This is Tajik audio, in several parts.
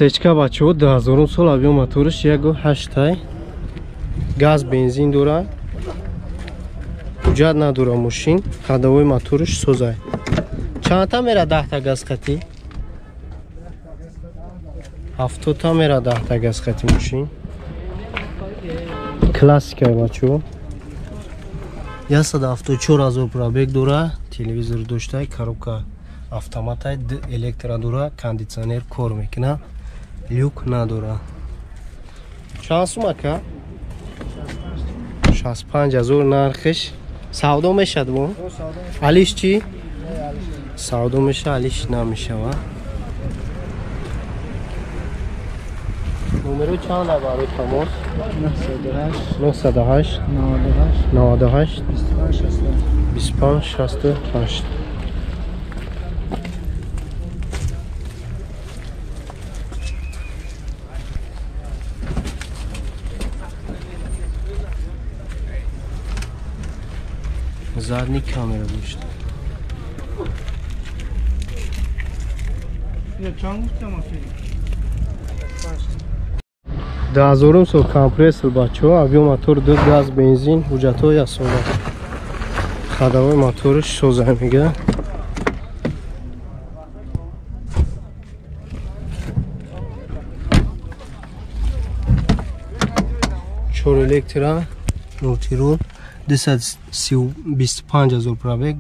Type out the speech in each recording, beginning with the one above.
Сечка бачаҳо 2000 сол объем моториш 1.8, газ бензин дора, ҳуҷҷат надора мошин, ходовой моториш созай. Чандта мера 10 та газ қати? 70 та мера 10 та газ қати мошин. Классика бачаҳо. 174 ҳазор пробег дора, телевизор доштай, коробка автоматай, электро дора, кондитсионер кор мекуна, люк надора. Чанд сум ака? 65 ҳазор нархиш. Савдо мешад бо? Алиш чӣ? Савдо меша, алиш намешава. Номеро чанд барои тамос? 908 98 25 68. Задний камера дошт. 2000 сол компрессор бачаҳо, объем мотор 2, газ бензин, ҳуҷҷатҳои ясона. Ходовой моториш соза мега. Чор электро, мультирул, 225 ҳазор пробег,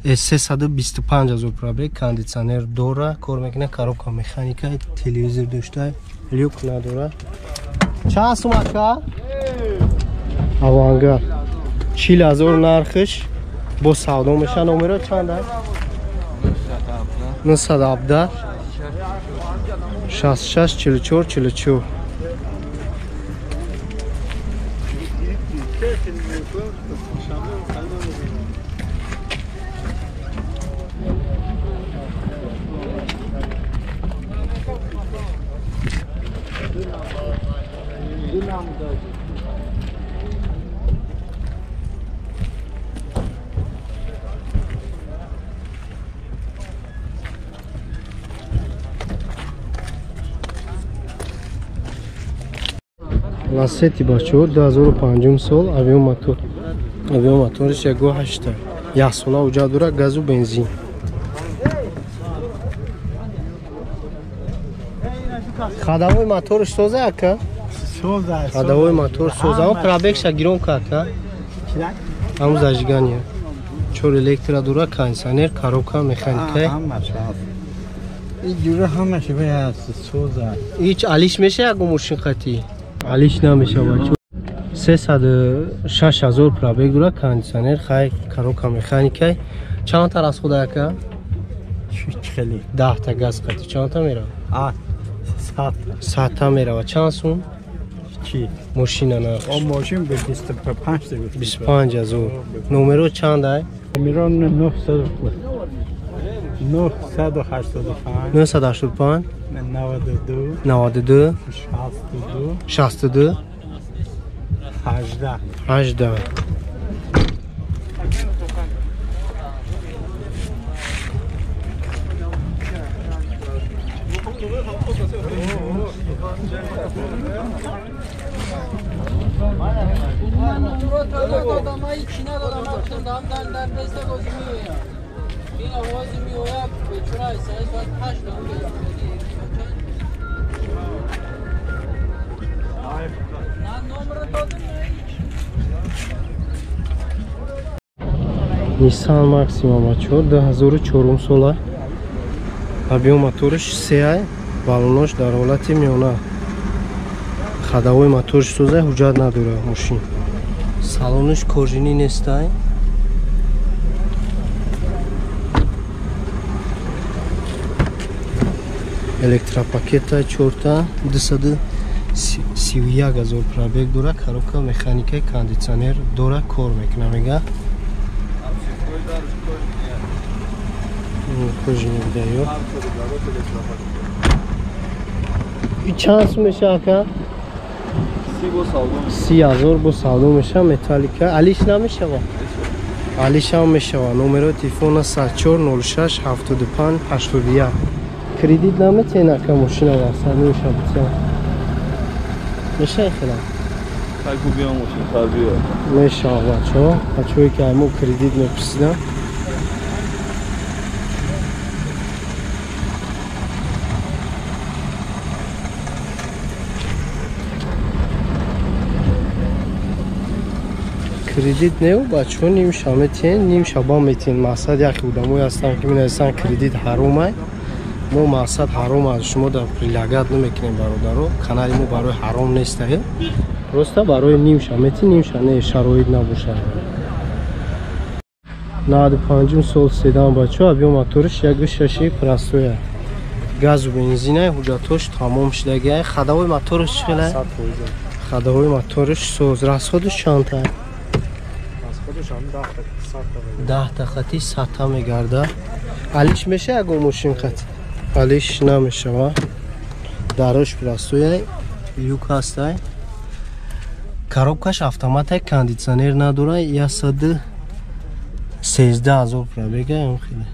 325 ҳазор пробег, кондитсионер дора, кор мекуна, коробка механика, телевизор дошта, люк надора. Чанд сум ака? Авангард 40 ҳазор нархиш, бо савдо меша. Номеро чанд аст? 917 66 44 44. Ласети бачаҳо 2005 сол объем мотор. Объем моториш 1.8. Як сола ҳуҷҷат дора, газу бензин. Ходовой моториш соза ака? Соза. Ходовой мотор соза. Ам пробегша гирон ка ака? Ам зажигания. Чор электро дора, кондитсионер, коробка механика. Ин ҷура ҳамаш ҳаст, соза. Ҳеч алиш меша ягон мошин қатӣ? Алиш намешавад. 306 ҳазор пробег дора, кондитсионер, хай, коробка механика. Чанд та расхода ака? Хеле. 10 та газ қатӣ чанд та мерава? 100. 100 та мерава. Чанд сум? Чӣ? Мошина нархш. О, мошин ба 25 та. 25 ҳазор. Номеро чанд ай? Номеро 900 985 985 92 92 62 62 18 18. Nissan Maxima бачаҳо 2004 сола, объем моториш 3, баллонош дар ҳолати миёна, ходовой моториш созай, ҳуҷҷат надора мошин, салонаш кожинӣ нестай. Электропакета чорта, 231 ҳазор пробег дора, коробка механика, кондитсионер дора, кор мекуна мега. Кожини будаё. Чанд сум меша ака? 30 ҳазор бо савдо меша, металлика. Алиш намешава? Алишам мешава. Номерои телефона 406 75 81. Кредит наметен ака мошина васа нимша бутиям. Мешай хела? Хайку биям мошин хар биё. Мешава бачаҳо. Бачаҳое ки мо кредит мепурсидам. Кредит неу бачаҳо нимша метиҳен, нимша ба метиҳен. Мақсад яке одамое ҳастанд ки менависанд кредит ҳаромай. Мо мақсад ҳаром аз шумо дар прилагат намекунем бародаро. Канали мо барои ҳаром нестае. Просто барои нимша мети, нимша не, шароит набошад. 95 сол седан бачаҳо, объем моториш 1.6 простоя. Газу бензинай, ҳуҷҷатош тамом шудагиай. Ходовой моториш чӣ хелай? Ходовой моториш соз. Расходиш чандта? 10 хати 100 мегарда. Алиш меша ягон мошин хати? Алиш намешава. Дарош простояй, люк ҳастай. Коробкаш автоматай, кондитсионер надорай. 113 000 пробега, ам хеле.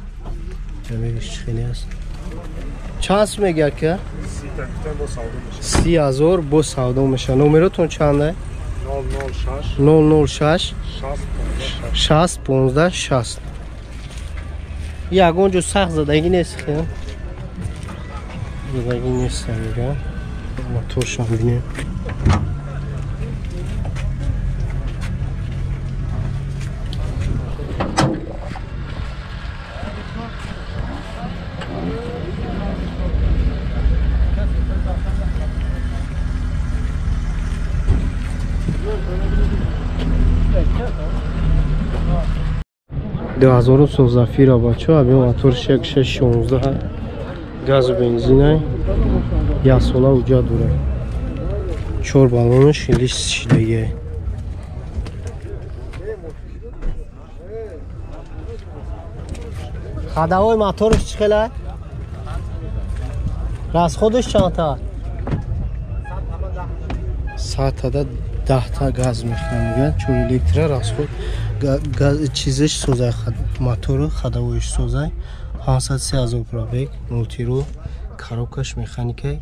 Пробегаш чӣ хеле аст? Чанд сум мега ка? 30 000 бо савдо меша. Номеротон чандай? 006 6 15 60. Ягон ҷо сахт задагӣ нест хел? Задагӣ нест мега. Моторшам бинем. Ду ҳазору сол Зафира бачаҳо, объем моторш 1.6 16, газу бензинай, як сола ҳуҷҷат дорад. 4 баллонаш лист шидагиай. Ходовой моторш чӣ хелай? Расходаш чандта? 100 10 газ мехӯрад мегӯяд. 4 электро расход чизеш созай, мотору ходовоиш созай. 503 000 пробег, мултиру, коробкаш механикай,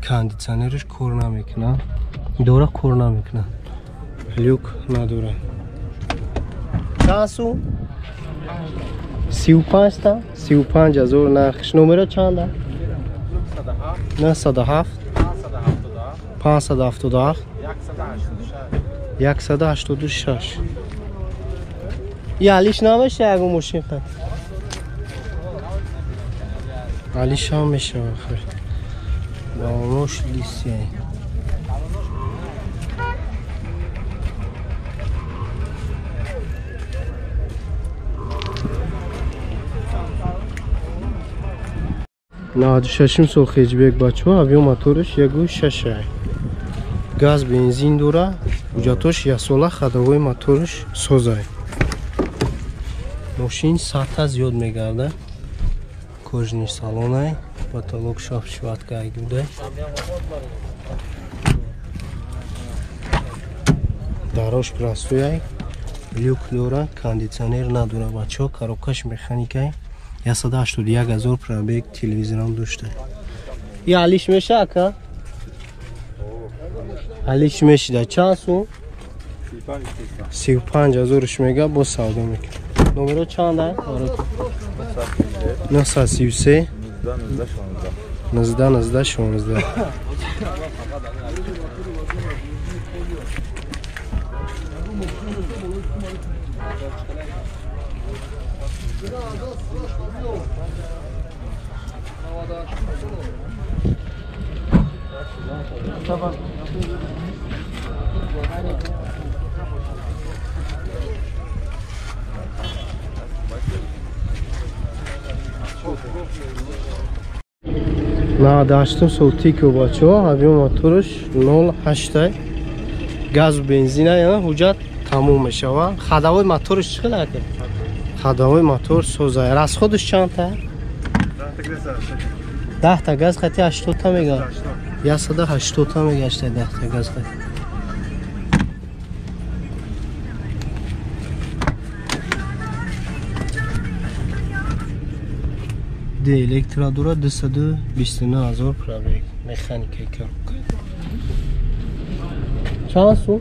кондитсионерш кор намекунад, дора кор намекунад, люк надорад. Чанд сум? 35 та? 35 000 нархш. Номеро чанда? 907 577 186. Я алиш намеша ягон мошин хат? Алиш ҳам мешава хир. Балонош лисияй. 96 сол хеҷбек бачаҳо, объем моториш 1.6. Газ бензин дора, ҳуҷҷатош яксола, ходовой моториш созай. Мошин 100 зиёд мегарда. Кожаный салонай, потолок шаф шваткай гудай. Дарош простояй, люк дора, кондитсионер надора бачаҳо, коробкаш механикай. 181 000 пробег, телевизорам дошта. Я алиш меша ака? Алиш мешида. Чанд сум? 35 000 мега бо савдо мекунад. Номеро чанда? 933 19 19 16. 98 сол Тико бачаҳо, объем моторш 0.8, газу бензина, ҳуҷҷат тамом мешава. Ходовой моторш чӣ хел ака? Ходовой мотор созай. Расходаш чандта? 10 та газ хати 80 та мега. 180 та мегашта 10 та газ хати. Д электро дора, 229 000 пробег. Механикаи коробка. Чанд сум?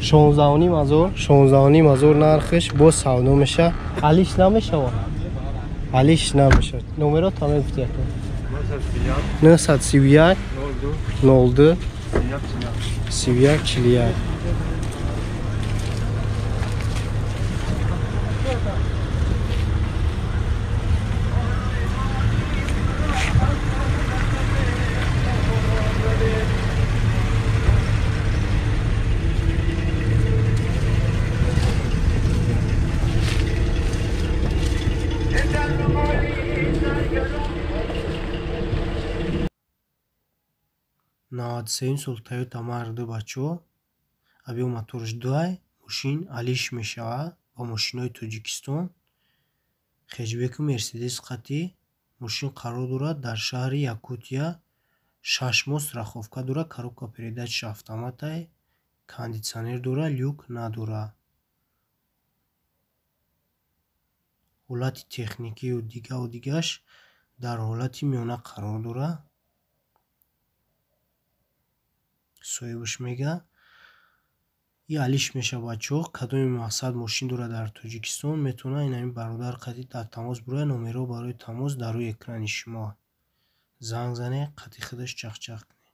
16 500, 16 500 нархш бо савдо меша. Алиш намешава. Алиш намеша. Номеро там мегуфти яка. 931 02 31 41. Навадсеюм сол Toyota Mark 2 бачаҳо, объем моторш 2, мошин алиш мешавад ба мошинҳои Тоҷикистон. Хэтчбеку Мерседес қатӣ мошин қарор дорад дар шаҳри Якутия. 6 моҳ страховка дорад, коробка передачи автоматай, кондитсионер дорад, люк надорад. Ҳолати техникию дигаву дигаш дар ҳолати миёна қарор дорад. Соҳибаш мега и алиш меша бачаҳо. Кадоми мақсад мошин дорад дар Тоҷикистон, метавонад ин ҳамин бародар қатӣ дар тамос бирояд. Номерҳо барои тамос дар рӯи экрани шумо. Занг занед, қатӣ худаш чахчах кунед.